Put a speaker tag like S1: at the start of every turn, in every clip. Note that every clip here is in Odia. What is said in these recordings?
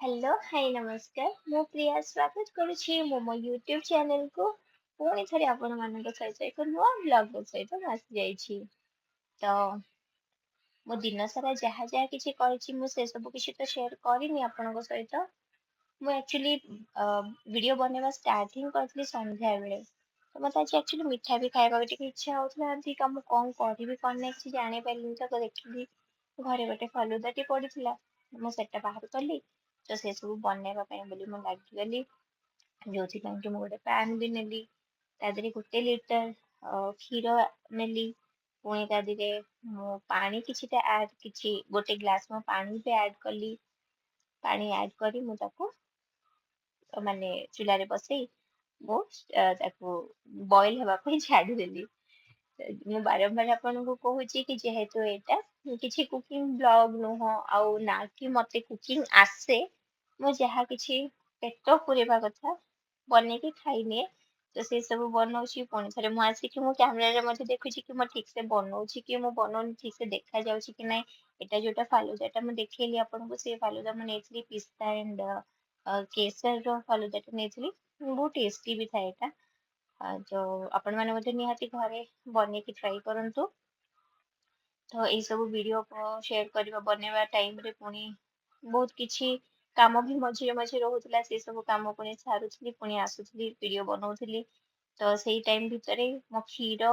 S1: ହ୍ୟାଲୋ, ହାଇ, ନମସ୍କାର। ମୁଁ ପ୍ରିୟା ସ୍ୱାଗତ କରୁଛି ମୁଁ ମୋ ୟୁଟ୍ୟୁବ୍ ଚ୍ୟାନେଲକୁ। ପୁଣି ଥରେ ଆପଣମାନଙ୍କ ସହିତ ଏକ ନୂଆ ବ୍ଲଗ୍ ସହିତ ମୁଁ ଆସିଯାଇଛି। ତ ମୁଁ ଦିନସାରା ଯାହା ଯାହା କିଛି କରିଛି, ମୁଁ ସେସବୁ କିଛି ତ ସେୟାର କରିନି ଆପଣଙ୍କ ସହିତ। ମୁଁ ଆକ୍ଚୁଆଲି ଭିଡ଼ିଓ ବନେଇବା ଷ୍ଟାର୍ଟ ହିଁ କରିଥିଲି ସନ୍ଧ୍ୟାବେଳେ। ତ ମୋତେ ଆଜି ଆକ୍ଚୁଆଲି ମିଠା ବି ଖାଇବାକୁ ଟିକେ ଇଚ୍ଛା ହେଉଥିଲା। ଅଧିକା ମୁଁ କ'ଣ କରିବି, କ'ଣ ନାହିଁ, କିଛି ଜାଣିପାରିଲିନି। ତ ଦେଖିଲି ଘରେ ଗୋଟେ ଫଲୁଦାଟି ପଡ଼ିଥିଲା, ମୁଁ ସେଟା ବାହାର କଲି। ତ ସେସବୁ ବନେଇବା ପାଇଁ ବୋଲି ମୁଁ ଲାଗିଗଲି, ଯେଉଁଥିପାଇଁ କି ମୁଁ ଗୋଟେ ପ୍ୟାନ୍ ବି ନେଲି, ତା ଦେହରେ 1 ଲିଟର କ୍ଷୀର ନେଲି। ପୁଣି ତା ଦେହରେ ମୁଁ ପାଣି କିଛିଟା ଆଡ଼୍, କିଛି ଗୋଟେ ଗ୍ଲାସ୍ ମୁଁ ପାଣି ବି ଆଡ଼୍ କଲି। ପାଣି ଆଡ଼୍ କରି ମୁଁ ତାକୁ ମାନେ ଚୁଲାରେ ବସେଇ ମୁଁ ତାକୁ ବଏଲ୍ ହେବା ପାଇଁ ଛାଡ଼ିଦେଲି। ମୁଁ ବାରମ୍ବାର ଆପଣଙ୍କୁ କହୁଛି କି ଯେହେତୁ ଏଇଟା କିଛି କୁକିଂ ବ୍ଲଗ୍ ନୁହଁ ଆଉ ନା କି ମୋତେ କୁକିଂ ଆସେ, ମୁଁ ଯାହା କିଛି ପେଟ ପୁରେଇବା କଥା ବନେଇକି ଖାଇନିଏ। ତ ସେସବୁ ବନଉଛି। ପୁଣି ଥରେ ମୁଁ ଆସିକି ମୁଁ କ୍ୟାମେରାରେ ମଧ୍ୟ ଦେଖୁଛି କି ମୁଁ ଠିକ୍ସେ ବନଉଛି କି ମୁଁ ବନଉନି, ଠିକ୍ସେ ଦେଖାଯାଉଛି କି ନାହିଁ। ଏଇଟା ଯୋଉଟା ଫାଲୁଦାଟା ମୁଁ ଦେଖେଇଲି ଆପଣଙ୍କୁ, ସେ ଫାଲୁଦା ମୁଁ ନେଇଥିଲି ପିସ୍ତା ଆଣ୍ଡ କେସରର ଫାଲୁଦାଟା ନେଇଥିଲି। ବହୁତ ଟେଷ୍ଟି ବି ଥାଏ ଏଇଟା। ତ ଆପଣମାନେ ମଧ୍ୟ ନିହାତି ଘରେ ବନେଇକି ଟ୍ରାଏ କରନ୍ତୁ। ତ ଏଇସବୁ ଭିଡ଼ିଓ ସେୟାର କରିବା, ବନେଇବା ଟାଇମ୍ରେ ପୁଣି ବହୁତ କିଛି କାମ ବି ମଝିରେ ମଝିରେ ରହୁଥିଲା। ସେ ସବୁ କାମ ପୁଣି ସାରୁଥିଲି, ପୁଣି ଆସୁଥିଲି, ଭିଡ଼ିଓ ବନଉଥିଲି। ତ ସେଇ ଟାଇମ୍ ଭିତରେ ମୋ କ୍ଷୀର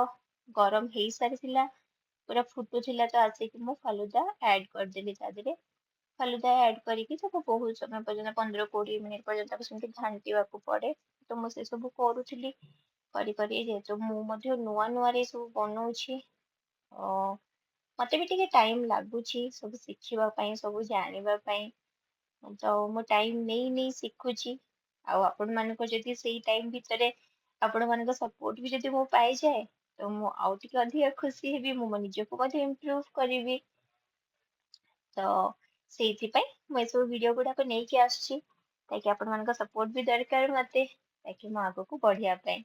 S1: ଗରମ ହେଇସାରିଥିଲା, ପୁରା ଫୁଟୁଥିଲା। ତ ଆସିକି ମୁଁ ଫାଲୁଦା ଆଡ଼୍ କରିଦେଲି ତା ଦେହରେ। ଫାଲୁଦା ଆଡ଼୍ କରିକି ତାକୁ ବହୁତ ସମୟ ପର୍ଯ୍ୟନ୍ତ, 15-20 ମିନିଟ୍ ପର୍ଯ୍ୟନ୍ତ ତାକୁ ସେମିତି ଘାଣ୍ଟିବାକୁ ପଡ଼େ। ତ ମୁଁ ସେସବୁ କରୁଥିଲି କରି କରି। ଯେହେତୁ ମୁଁ ମଧ୍ୟ ନୂଆ ନୂଆରେ ସବୁ ବନଉଛି, ମୋତେ ବି ଟିକେ ଟାଇମ୍ ଲାଗୁଛି ସବୁ ଶିଖିବା ପାଇଁ, ସବୁ ଜାଣିବା ପାଇଁ। ତ ମୁଁ ଟାଇମ୍ ନେଇ ନେଇ ଶିଖୁଛି। ଆଉ ଆପଣମାନଙ୍କ ଯଦି ସେଇ ଟାଇମ୍ ଭିତରେ ଆପଣମାନଙ୍କ ସପୋର୍ଟ ବି ଯଦି ମୁଁ ପାଇଯାଏ, ତ ମୁଁ ଆଉ ଟିକେ ଅଧିକା ଖୁସି ହେବି, ମୁଁ ମୋ ନିଜକୁ ମଧ୍ୟ ଇମ୍ପ୍ରୁଭ୍ କରିବି। ତ ସେଇଥିପାଇଁ ମୁଁ ଏସବୁ ଭିଡ଼ିଓ ଗୁଡ଼ାକ ନେଇକି ଆସୁଛି, ତାକି ଆପଣମାନଙ୍କ ସପୋର୍ଟ ବି ଦରକାର ମୋତେ, ତାକି ମୁଁ ଆଗକୁ ବଢ଼ିବା ପାଇଁ।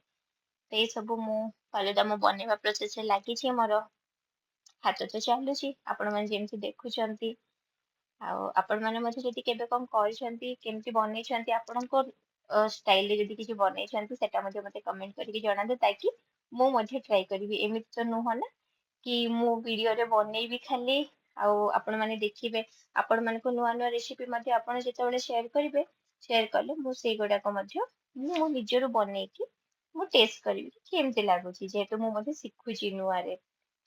S1: ତ ଏଇସବୁ ମୁଁ ଫାଲୁଦା ମୁଁ ବନେଇବା ପ୍ରୋସେସରେ ଲାଗିଛି। ମୋର ହାତ ତ ଚାଲୁଛି, ଆପଣମାନେ ଯେମିତି ଦେଖୁଛନ୍ତି। ଆଉ ଆପଣମାନେ ମଧ୍ୟ ଯଦି କେବେ କ'ଣ କରିଛନ୍ତି, କେମିତି ବନେଇଛନ୍ତି, ଆପଣଙ୍କ ଷ୍ଟାଇଲରେ ଯଦି କିଛି ବନେଇଛନ୍ତି, ସେଟା ମଧ୍ୟ ମୋତେ କମେଣ୍ଟ କରିକି ଜଣାନ୍ତୁ, ତାକି ମୁଁ ମଧ୍ୟ ଟ୍ରାଏ କରିବି। ଏମିତି ତ ନୁହଁ ନା କି ମୁଁ ଭିଡ଼ିଓରେ ବନେଇବି ଖାଲି ଆଉ ଆପଣମାନେ ଦେଖିବେ। ଆପଣମାନଙ୍କୁ ନୂଆ ନୂଆ ରେସିପି ମଧ୍ୟ ଆପଣ ଯେତେବେଳେ ସେୟାର କରିବେ, ସେୟାର କଲେ ମୁଁ ସେଇଗୁଡ଼ାକ ମଧ୍ୟ ମୁଁ ମୋ ନିଜରୁ ବନେଇକି ମୁଁ ଟେଷ୍ଟ କରିବି କି କେମିତି ଲାଗୁଛି, ଯେହେତୁ ମୁଁ ମଧ୍ୟ ଶିଖୁଛି ନୂଆରେ।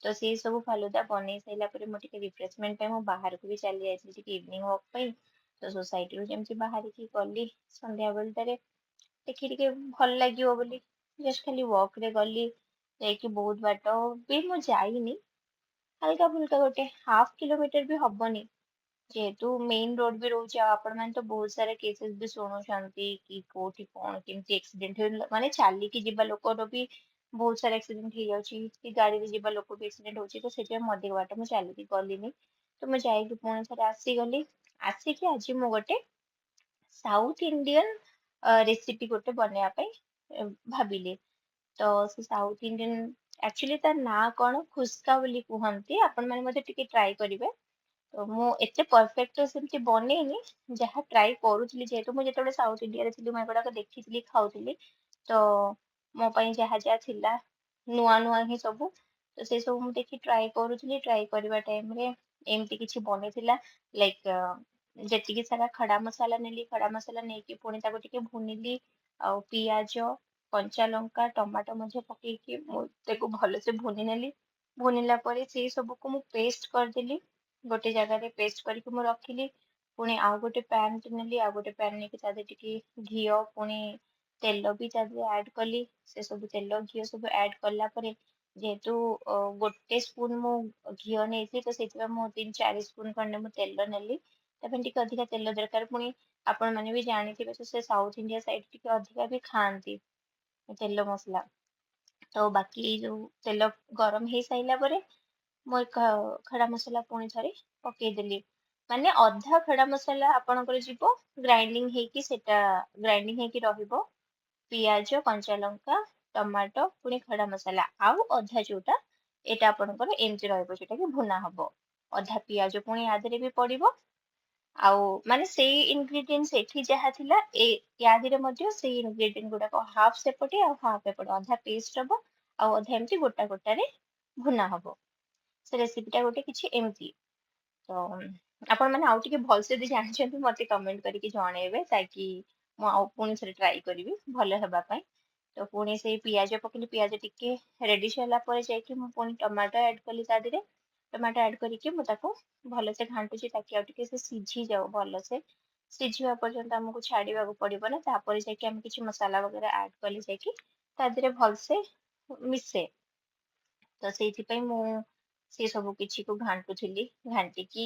S1: ତ ସେଇ ସବୁ ଫାଲୁଦା ବନେଇ ସାରିଲା ପରେ ମୁଁ ଟିକେ ରିଫ୍ରେଶମେଣ୍ଟ ପାଇଁ ମୁଁ ବାହାରକୁ ବି ଚାଲି ଯାଇଥିଲି ଟିକେ ଇଭିନିଂ ୱାକ୍ ପାଇଁ। ତ ସୋସାଇଟିରୁ ଯେମିତି ବାହାରିକି ଗଲି ସନ୍ଧ୍ୟାବେଳଟାରେ, ଦେଖି ଟିକେ ଭଲ ଲାଗିବ ବୋଲି ଜଷ୍ଟ ଖାଲି ୱାକ୍ରେ ଗଲି। ଯାଇକି ବହୁତ ବାଟ ବି ମୁଁ ଯାଇନି, ହାଲକା ଫୁଲକା ଗୋଟେ ହାଫ୍ କିଲୋମିଟର ବି ହବନି। ଯେହେତୁ ମେନ୍ ରୋଡ ବି ରହୁଛି, ଆଉ ଆପଣମାନେ ତ ବହୁତ ସାରା କେସେସ୍ ବି ଶୁଣୁଛନ୍ତି କି କୋଉଠି କ'ଣ କେମିତି ଆକ୍ସିଡେଣ୍ଟ ହେଇଲା, ମାନେ ଚାଲିକି ଯିବା ଲୋକର ବି ବହୁତ ସାରା ଆକ୍ସିଡେଣ୍ଟ ହେଇଯାଉଛି କି ଗାଡ଼ିରେ ଯିବା ଲୋକ ବି ଆକ୍ସିଡେଣ୍ଟ ହେଉଛି। ତ ସେଥିପାଇଁ ମୁଁ ଅଧିକ ବାଟ ମୁଁ ଚାଲିକି ଗଲିନି। ତ ମୁଁ ଯାଇକି ପୁଣି ଥରେ ଆସିଗଲି। ଆସିକି ଆଜି ମୁଁ ଗୋଟେ ସାଉଥ ଇଣ୍ଡିଆନ ରେସିପି ଗୋଟେ ବନେଇବା ପାଇଁ ଭାବିଲି। ତ ସେ ସାଉଥ ଇଣ୍ଡିଆନ ଆକ୍ଚୁଆଲି ତା ନାଁ କ'ଣ ଖୁସ୍କା ବୋଲି କୁହନ୍ତି। ଆପଣମାନେ ମଧ୍ୟ ଟିକେ ଟ୍ରାଏ କରିବେ। ତ ମୁଁ ଏତେ ପରଫେକ୍ଟ ସେମିତି ବନେଇନି, ଯାହା ଟ୍ରାଏ କରୁଥିଲି। ଯେହେତୁ ମୁଁ ଯେତେବେଳେ ସାଉଥ ଇଣ୍ଡିଆରେ ଥିଲି, ମୁଁ ଏଗୁଡ଼ାକ ଦେଖିଥିଲି, ଖାଉଥିଲି। ତ ମୋ ପାଇଁ ଯାହା ଯାହା ଥିଲା ନୂଆ ନୂଆ ହିଁ ସବୁ। ତ ସେସବୁ ମୁଁ ଦେଖି ଟ୍ରାଏ କରୁଥିଲି। ଟ୍ରାଏ କରିବା ଟାଇମ୍ରେ ଏମିତି କିଛି ବନିଥିଲା। ଲାଇକ୍ ଯେତିକି ସାରା ଖଡ଼ା ମସଲା ନେଲି, ଖଡ଼ା ମସଲା ନେଇକି ପୁଣି ତାକୁ ଟିକେ ଭୁନିଲି। ଆଉ ପିଆଜ, କଞ୍ଚା ଲଙ୍କା, ଟମାଟୋ ମଧ୍ୟ ପକେଇକି ମୁଁ ତାକୁ ଭଲସେ ଭୁନି ନେଲି। ଭୁନିଲା ପରେ ସେଇ ସବୁକୁ ମୁଁ ପେଷ୍ଟ କରିଦେଲି। ଗୋଟେ ଜାଗାରେ ପେଷ୍ଟ କରିକି ମୁଁ ରଖିଲି। ପୁଣି ଆଉ ଗୋଟେ ପ୍ୟାନ୍ ନେଲି। ଆଉ ଗୋଟେ ପ୍ୟାନ୍ ନେଇକି ତା ଦେହରେ ଟିକେ ଘିଅ, ପୁଣି ତେଲ ବି ତା ଦେହରେ ଆଡ଼୍ କଲି। ସେ ସବୁ ତେଲ ଘିଅ ସବୁ ଆଡ଼୍ କଲା ପରେ, ଯେହେତୁ ଗୋଟେ ସ୍ପୁନ୍ ମୁଁ ଘିଅ ନେଇଥିଲି, ତ ସେଇଥିପାଇଁ ମୁଁ 3-4 ସ୍ପୁନ୍ ଖଣ୍ଡେ ମୁଁ ତେଲ ନେଲି। ତା ପାଇଁ ଟିକେ ଅଧିକା ତେଲ ଦରକାର। ପୁଣି ଆପଣମାନେ ବି ଜାଣିଥିବେ ତ ସେ ସାଉଥ ଇଣ୍ଡିଆ ସାଇଡ଼୍ ଟିକେ ଅଧିକା ବି ଖାଆନ୍ତି ତେଲ ମସଲା। ତ ବାକି ଏଇ ଯୋଉ ତେଲ ଗରମ ହେଇସାରିଲା ପରେ ମୁଁ ଖଡ଼ା ମସଲା ପୁଣି ଥରେ ପକେଇଦେଲି। ମାନେ ଅଧା ଖଡ଼ା ମସଲା ଆପଣଙ୍କର ଯିବ ଗ୍ରାଇଣ୍ଡିଙ୍ଗ ହେଇକି, ସେଟା ଗ୍ରାଇଣ୍ଡିଙ୍ଗ ହେଇକି ରହିବ, ପିଆଜ, କଞ୍ଚା ଲଙ୍କା, ଟମାଟୋ, ପୁଣି ଖଡ଼ା ମସଲା। ଆଉ ଅଧା ଯୋଉଟା ଏଇଟା ଆପଣଙ୍କର ଏମିତି ରହିବ, ଯୋଉଟା କି ଭୁନା ହବ। ଅଧା ପିଆଜ ପୁଣି ଆ ଦେହରେ ବି ପଡ଼ିବ। ଆଉ ମାନେ ସେଇ ଇନଗ୍ରିଡିଏଣ୍ଟ ସେଠି ଯାହା ଥିଲା, ଏ ୟା ଦେହରେ ମଧ୍ୟ ସେଇ ଇନଗ୍ରିଡିଏଣ୍ଟ ଗୁଡାକ ହାଫ୍ ସେପଟେ ଆଉ ହାଫ୍ ଏପଟେ, ଅଧା ପେଷ୍ଟ ହବ ଆଉ ଅଧା ଏମିତି ଗୋଟା ଗୋଟାରେ ଭୁନା ହବ। ସେ ରେସିପିଟା ଗୋଟେ କିଛି ଏମିତି। ତ ଆପଣମାନେ ଆଉ ଟିକେ ଭଲସେ ଯଦି ଜାଣିଛନ୍ତି, ମତେ କମେଣ୍ଟ କରିକି ଜଣେଇବେ, ତାକି ମୁଁ ଆଉ ପୁଣି ଥରେ ଟ୍ରାଏ କରିବି ଭଲ ହେବା ପାଇଁ। ତ ପୁଣି ସେଇ ପିଆଜ ପକେଇଲି। ପିଆଜ ଟିକେ ରେଡିଶ ହେଲା ପରେ ଯାଇକି ମୁଁ ପୁଣି ଟମାଟୋ ଆଡ୍ କଲି ତା ଦେହରେ। ଟମାଟୋ ଆଡ୍ କରିକି ମୁଁ ତାକୁ ଭଲସେ ଘାଣ୍ଟୁଛି, ତାକି ଆଉ ଟିକେ ସେ ସିଝି ଯାଉ ଭଲସେ। ସିଝିବା ପର୍ଯ୍ୟନ୍ତ ଆମକୁ ଛାଡିବାକୁ ପଡିବ ନା, ତାପରେ ଯାଇକି ଆମେ କିଛି ମସଲା ବଗେରା ଆଡ୍ କଲେ ଯାଇକି ତା ଦେହରେ ଭଲସେ ମିଶେ। ତ ସେଇଥିପାଇଁ ମୁଁ ସେ ସବୁ କିଛିକୁ ଘାଣ୍ଟୁଥିଲି। ଘାଣ୍ଟିକି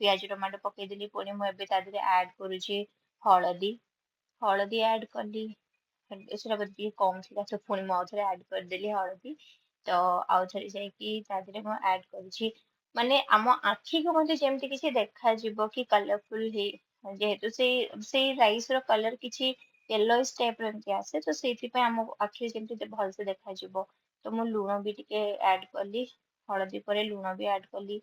S1: ପିଆଜ ଟମାଟୋ ପକେଇଦେଲି। ପୁଣି ମୁଁ ଏବେ ତା ଦେହରେ ଆଡ୍ କରୁଛି ହଳଦୀ। ହଳଦୀ ଆଡ୍ କଲି, ସେଟା ବୋଧେ ଟିକେ କମ ଥିଲା, ତ ପୁଣି ମୁଁ ଆଉଥରେ ଆଡ୍ କରିଦେଲି ହଳଦୀ। ତ ଆଉଥରେ ଯାଇକି ତା ଦେହରେ ମୁଁ ଆଡ୍ କରିଛି, ମାନେ ଆମ ଆଖିକୁ ମଧ୍ୟ ଯେମିତି କିଛି ଦେଖାଯିବ କି କଲରଫୁଲ ହେଇ, ଯେହେତୁ ସେଇ ରାଇସ ର କଲର କିଛି ୟେଲୋଇଶ ଟାଇପ ର ଏମିତି ଆସେ, ତ ସେଇଥିପାଇଁ ଆମ ଆଖିରେ ଯେମିତି ଭଲସେ ଦେଖାଯିବ, ତ ମୁଁ ଲୁଣ ବି ଟିକେ ଆଡ୍ କଲି। ହଳଦୀ ପରେ ଲୁଣ ବି ଆଡ୍ କଲି।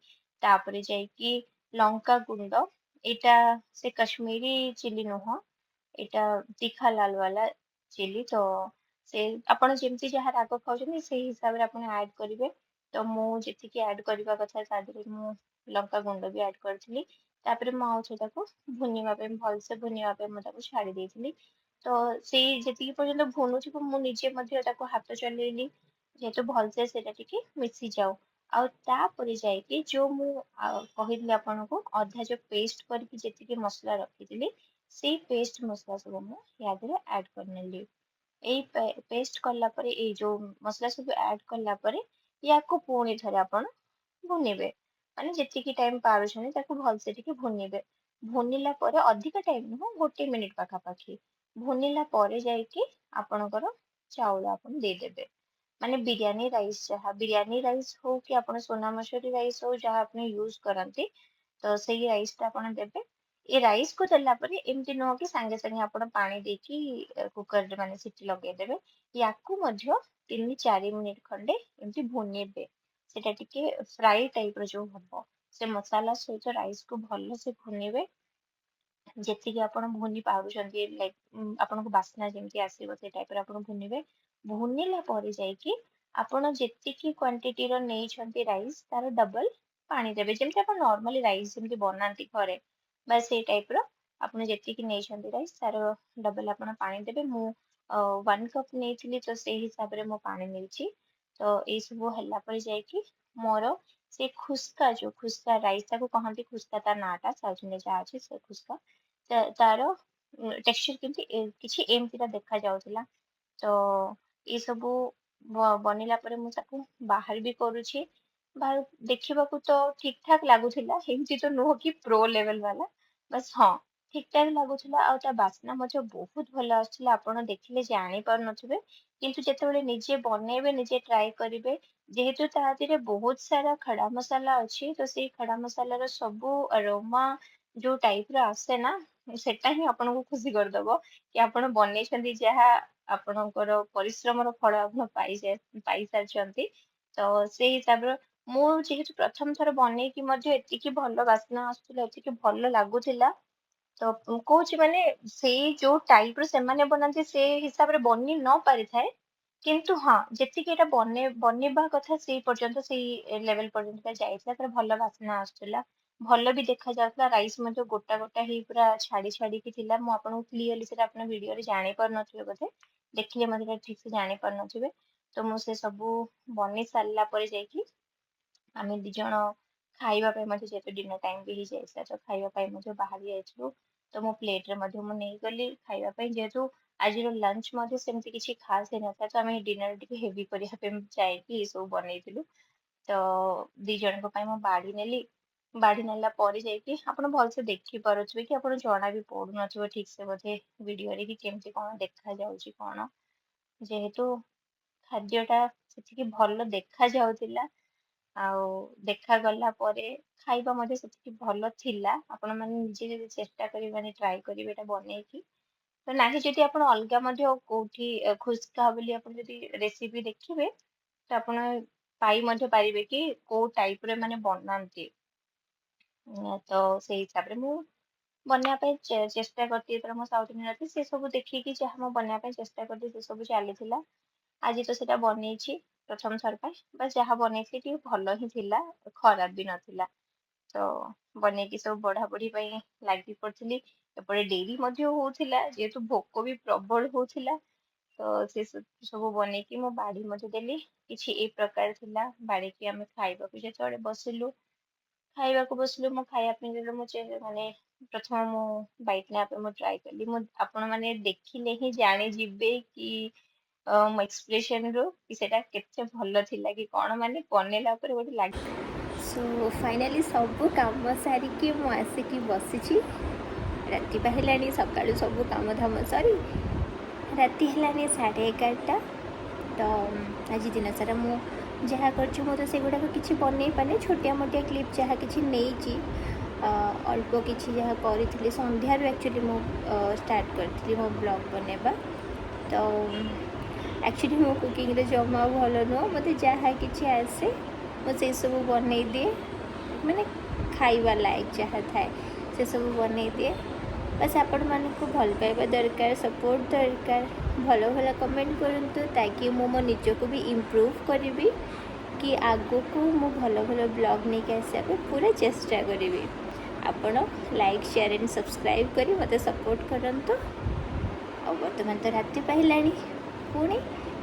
S1: ତାପରେ ଯାଇକି ଲଙ୍କା ଗୁଣ୍ଡ। ଏଇଟା ସେ କାଶ୍ମୀରୀ ଚିଲି ନୁହଁ, ଏଇଟା ତୀଖା ଲାଲ ବାଲା ଚିଲି। ତ ସେ ଆପଣ ଯେମିତି ଯାହା ରାଗ ଖାଉଛନ୍ତି, ସେଇ ହିସାବରେ ଆପଣ ଆଡ୍ କରିବେ। ତ ମୁଁ ଯେତିକି ଆଡ୍ କରିବା କଥା ତା ଦେହରେ ମୁଁ ଲଙ୍କା ଗୁଣ୍ଡ ବି ଆଡ୍ କରିଥିଲି। ତାପରେ ମୁଁ ଆଉ ତାକୁ ଭୁନିବା ପାଇଁ, ଭଲସେ ଭୁନିବା ପାଇଁ ମୁଁ ତାକୁ ଛାଡି ଦେଇଥିଲି। ତ ସେଇ ଯେତିକି ପର୍ଯ୍ୟନ୍ତ ଭୁନୁଥିବ, ମୁଁ ନିଜେ ମଧ୍ୟ ତାକୁ ହାତ ଚଲେଇଲି, ଯେହେତୁ ଭଲସେ ସେଇଟା ଟିକେ ମିଶିଯାଉ। ଆଉ ତାପରେ ଯାଇକି ଯୋଉ ମୁଁ କହିଥିଲି ଆପଣଙ୍କୁ, ଅଧା ଯୋଉ ପେଷ୍ଟ କରିକି ଯେତିକି ମସଲା ରଖିଥିଲି, ସେଇ ପେଷ୍ଟ ମସଲା ସବୁ ମୁଁ ୟା ଦେହରେ ଆଡ୍ କରିନେଲି। ଏଇ ପେଷ୍ଟ କଲା ପରେ, ଏଇ ଯୋଉ ମସଲା ସବୁ ଆଡ୍ କଲା ପରେ ୟାକୁ ପୁଣି ଥରେ ଆପଣ ଭୁନିବେ। ମାନେ ଯେତିକି ଟାଇମ ପାରୁଛନ୍ତି ତାକୁ ଭଲସେ ଟିକେ ଭୁନିବେ। ଭୁନିଲା ପରେ, ଅଧିକ ଟାଇମ ନୁହଁ, 1 ମିନିଟ ପାଖାପାଖି ଭୁନିଲା ପରେ ଯାଇକି ଆପଣଙ୍କର ଚାଉଳ ଆପଣ ଦେଇଦେବେ। ମାନେ ବିରିୟାନୀ ରାଇସ୍, ଯାହା ବିରିୟାନୀ ରାଇସ୍ ହଉ କି ଆପଣ ସୋନା ମସୁରୀ ରାଇସ୍ ହଉ, ଯାହା ଆପଣ ୟୁଜ କରନ୍ତି, ତ ସେଇ ରାଇସ୍ ଟା ଆପଣ ଦେବେ। ଏ ରାଇସ୍ କୁ ଦେଲା ପରେ ଏମିତି ନୁହଁ କି ସାଙ୍ଗେ ସାଙ୍ଗେ ଆପଣ ପାଣି ଦେଇକି କୁକରରେ ମାନେ ସିଟି ଲଗେଇଦେବେ। ୟାକୁ ମଧ୍ୟ 3-4 ମିନିଟ ଖଣ୍ଡେ ଏମିତି ଭୁନିବେ। ସେଟା ଟିକେ ଫ୍ରାଇ ଟାଇପ ର ଯୋଉ ହବ, ସେ ମସଲା ସହିତ ରାଇସ୍ କୁ ଭଲସେ ଭୁନିବେ, ଯେତିକି ଆପଣ ଭୁନି ପାରୁଛନ୍ତି। ଲାଇକ୍ ଆପଣଙ୍କୁ ବାସ୍ନା ଯେମିତି ଆସିବ, ସେ ଟାଇପର ଆପଣ ଭୁନିବେ। ଭୁନିଲା ପରେ ଯାଇକି ଆପଣ ଯେତିକି କ୍ୱାଣ୍ଟିଟିର ନେଇଛନ୍ତି ରାଇସ୍, ତାର ଡବଲ ପାଣି ଦେବେ। ଯେମିତି ଆପଣ ନର୍ମାଲି ରାଇସ୍ ଯେମିତି ବନାନ୍ତି ଘରେ ବା ସେଇ ଟାଇପର ଆପଣ ଯେତିକି ନେଇଛନ୍ତି ରାଇସ୍, ତାର ଡବଲ ଆପଣ ପାଣି ଦେବେ। ମୁଁ 1 କପ୍ ନେଇଥିଲି, ତ ସେଇ ହିସାବରେ ମୁଁ ପାଣି ନେଇଛି। ତ ଏଇ ସବୁ ହେଲା ପରେ ଯାଇକି ମୋର ସେ ଖୁସ୍କା, ଯୋଉ ଖୁସ୍କା ରାଇସ୍ ତାକୁ କହନ୍ତି, ଖୁସ୍କା ତା ନାଁଟା, ସାଉଥ ଇଣ୍ଡିଆ ଯାହା ଅଛି ସେ ଖୁସ୍କା, ତାର ଟେକ୍ସଚର କେମିତି କିଛି ଏମିତିଟା ଦେଖା ଯାଉଥିଲା। ତ ଏସବୁ ବନିଲା ପରେ ମୁଁ ତାକୁ ବାହାର ବି କରୁଛି। ବାହାର ଦେଖିବାକୁ ତ ଠିକ ଠାକ ଲାଗୁଥିଲା। ଏମିତି ତ ନୁହଁ କି ପ୍ରୋ ଲେଭେଲ ବାଲା, ବାସ୍ ହଁ, ଠିକ ଠାକ ଲାଗୁଥିଲା। ଆଉ ତା ବାସ୍ନା ମଧ୍ୟ ବହୁତ ଭଲ ଆସୁଥିଲା। ଆପଣ ଦେଖିଲେ ଜାଣି ପାରୁନଥିବେ, କିନ୍ତୁ ଯେତେବେଳେ ନିଜେ ବନେଇବେ, ନିଜେ ଟ୍ରାଏ କରିବେ, ଯେହେତୁ ତା ଦେହରେ ବହୁତ ସାରା ଖଡା ମସଲା ଅଛି, ତ ସେଇ ଖଡା ମସଲାର ସବୁ ଅରୋମା ଯୋଉ ଟାଇପ ର ଆସେ ନା, ସେଟା ହିଁ ଆପଣଙ୍କୁ ଖୁସି କରିଦବ କି ଆପଣ ବନେଇଛନ୍ତି ଯାହା, ଆପଣଙ୍କର ପରିଶ୍ରମର ଫଳ ଆପଣ ପାଇସାରିଛନ୍ତି। ତ ସେଇ ହିସାବରେ ମୁଁ ଯେହେତୁ ପ୍ରଥମ ଥର ବନେଇକି ମଧ୍ୟ ଏତିକି ଭଲ ବାସ୍ନା ଆସୁଥିଲା, ଏତିକି ଭଲ ଲାଗୁଥିଲା, ତ ମୁଁ କହୁଛି ମାନେ ସେଇ ଯୋଉ ଟାଇପ ର ସେମାନେ ବନାନ୍ତି ସେ ହିସାବରେ ବନି ନ ପାରିଥାଏ, କିନ୍ତୁ ହଁ, ଯେତିକି ଏଇଟା ବନେଇବା କଥା ସେଇ ପର୍ଯ୍ୟନ୍ତ, ସେଇ ଲେଭେଲ ପର୍ଯ୍ୟନ୍ତ ଯାଇଥିଲା। ତାର ଭଲ ବାସ୍ନା ଆସୁଥିଲା, ଭଲ ବି ଦେଖା ଯାଉଥିଲା। ରାଇସ୍ ମଧ୍ୟ ଗୋଟା ଗୋଟା ହେଇ ପୁରା ଛାଡି ଛାଡିକି ଥିଲା। ମୁଁ ଆପଣଙ୍କୁ କ୍ଲିୟରଲି ସେଟା ଆପଣ ଭିଡିଓରେ ଜାଣି ପାରୁନଥିବେ ବୋଧେ, ଦେଖିଲେ ମଧ୍ୟ ଠିକ ସେ ଜାଣି ପାରୁନଥିବେ। ତ ମୁଁ ସେ ସବୁ ବନେଇ ସାରିଲା ପରେ ଯାଇକି ଆମେ 2 ଜଣ ଖାଇବା ପାଇଁ ମଧ୍ୟ, ଯେହେତୁ ଡିନର ଟାଇମ ବି ହେଇଯାଇଥିଲା, ତ ଖାଇବା ପାଇଁ ମଧ୍ୟ ବାହାରି ଯାଇଥିଲୁ। ତ ମୋ ପ୍ଲେଟରେ ମଧ୍ୟ ମୁଁ ନେଇଗଲି ଖାଇବା ପାଇଁ। ଯେହେତୁ ଆଜିର ଲଞ୍ଚ ମଧ୍ୟ ସେମିତି କିଛି ଖାସ ହେଇନଥିଲା, ତ ଆମେ ଡିନର ଟିକେ ହେଭି କରିବା ପାଇଁ ଯାଇକି ଏସବୁ ବନେଇଥିଲୁ। ତ 2 ଜଣଙ୍କ ପାଇଁ ମୁଁ ବାଢି ନେଲି। ବାଢି ନେଲା ପରେ ଯାଇକି ଆପଣ ଭଲସେ ଦେଖିପାରୁଥିବେ କି ଆପଣ ଜଣା ବି ପଡୁନଥିବ ଠିକ ସେ ବୋଧେ ଭିଡିଓରେ କି କେମିତି କଣ ଦେଖାଯାଉଛି କଣ। ଯେହେତୁ ଖାଦ୍ୟଟା ସେତିକି ଭଲ ଦେଖା ଯାଉଥିଲା, ଆଉ ଦେଖାଗଲା ପରେ ଖାଇବା ମଧ୍ୟ ସେତିକି ଭଲ ଥିଲା। ଆପଣ ମାନେ ନିଜେ ଯଦି ଚେଷ୍ଟା କରିବେ, ମାନେ ଟ୍ରାଏ କରିବେ ଏଇଟା ବନେଇକି, ତ ନାହିଁ ଯଦି ଆପଣ ଅଲଗା ମଧ୍ୟ କୋଉଠି ଖୁସ୍କା ବୋଲି ଆପଣ ଯଦି ରେସିପି ଦେଖିବେ, ତ ଆପଣ ପାଇ ମଧ୍ୟ ପାରିବେ କି କୋଉ ଟାଇପ ରେ ମାନେ ବନାନ୍ତି। ତ ସେଇ ହିସାବରେ ମୁଁ ବନେଇବା ପାଇଁ ଚେଷ୍ଟା କରିଥିଲି। ଯେତେବେଳେ ମୁଁ ସାଉଥ୍ ଇଣ୍ଡିଆନ୍ ଥିଲି, ସେ ସବୁ ଦେଖିକି ଯାହା ମୁଁ ବନେଇବା ପାଇଁ ଚେଷ୍ଟା କରିଥିଲି, ସେ ସବୁ ଚାଲିଥିଲା। ଆଜି ତ ସେଇଟା ବନେଇଛି ପ୍ରଥମ ଥର ପାଇଁ। ବାସ୍, ଯାହା ବନେଇଥିଲି ଟିକେ ଭଲ ହିଁ ଥିଲା, ଖରାପ ବି ନଥିଲା। ତ ବନେଇକି ସବୁ ବଢା ବଢି ପାଇଁ ଲାଗି ପଡିଥିଲି। ଏପଟେ ଡେରି ମଧ୍ୟ ହଉଥିଲା, ଯେହେତୁ ଭୋକ ବି ପ୍ରବଳ ହଉଥିଲା। ତ ସେ ସବୁ ବନେଇକି ମୁଁ ବାଢି ମଧ୍ୟ ଦେଲି। କିଛି ଏଇ ପ୍ରକାର ଥିଲା। ବାଢିକି ଆମେ ଖାଇବାକୁ ଯେତେବେଳେ ବସିଲୁ, ଖାଇବାକୁ ବସିଲୁ, ମୁଁ ଖାଇବା ପାଇଁ ଯେତେବେଳେ ମୁଁ ମାନେ ପ୍ରଥମ ମୁଁ ବାଇଟ୍ ନେବା ପାଇଁ ମୁଁ ଟ୍ରାଏ କଲି, ମୁଁ ଆପଣମାନେ ଦେଖିଲେ ହିଁ ଜାଣିଯିବେ କି ମୋ ଏକ୍ସପ୍ରେସନରୁ କି ସେଇଟା କେତେ ଭଲ ଥିଲା କି କ'ଣ। ମାନେ ବନେଇଲା ପରେ ଗୋଟେ ଲାଗେ।
S2: ସୋ ଫାଇନାଲି ସବୁ କାମ ସାରିକି ମୁଁ ଆସିକି ବସିଛି। ରାତି ପାହିଲାଣି। ସକାଳୁ ସବୁ କାମ ଧାମ ସରି ରାତି ହେଲାଣି 11:30। ତ ଆଜି ଦିନ ସାରା ମୁଁ ଯାହା କରିଛି, ମୁଁ ତ ସେଗୁଡ଼ାକ କିଛି ବନେଇ ପାରିନି। ଛୋଟିଆ ମୋଟିଆ କ୍ଲିପ୍ ଯାହା କିଛି ନେଇଛି, ଅଳ୍ପ କିଛି ଯାହା କରିଥିଲି। ସନ୍ଧ୍ୟାରୁ ଆକ୍ଚୁଆଲି ମୁଁ ଷ୍ଟାର୍ଟ କରିଥିଲି ମୋ ବ୍ଲଗ୍ ବନେଇବା। ତ ଆକ୍ଚୁଆଲି ମୁଁ କୁକିଂରେ ଜମା ଭଲ ନୁହଁ। ମୋତେ ଯାହା କିଛି ଆସେ, ମୁଁ ସେସବୁ ବନେଇ ଦିଏ। ମାନେ ଖାଇବା ଲାୟକ ଯାହା ଥାଏ, ସେସବୁ ବନେଇ ଦିଏ। ବାସ୍, ଆପଣମାନଙ୍କୁ ଭଲ ପାଇବା ଦରକାର, ସପୋର୍ଟ ଦରକାର। ଭଲ ଭଲ କମେଣ୍ଟ କରନ୍ତୁ, ତାକି ମୁଁ ମୋ ନିଜକୁ ବି ଇମ୍ପ୍ରୁଭ୍ କରିବି କି ଆଗକୁ ମୁଁ ଭଲ ଭଲ ବ୍ଲଗ୍ ନେଇକି ଆସିବା ପାଇଁ ପୁରା ଚେଷ୍ଟା କରିବି। ଆପଣ ଲାଇକ୍, ସେୟାର ଆଣ୍ଡ ସବସ୍କ୍ରାଇବ୍ କରି ମୋତେ ସପୋର୍ଟ କରନ୍ତୁ। ଆଉ ବର୍ତ୍ତମାନ ତ ରାତି ପାହିଲାଣି। ପୁଣି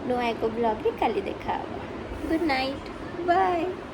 S2: ନୂଆ ଏକ ବ୍ଲଗ୍ରେ କାଲି ଦେଖା ହେବ। Good night, bye.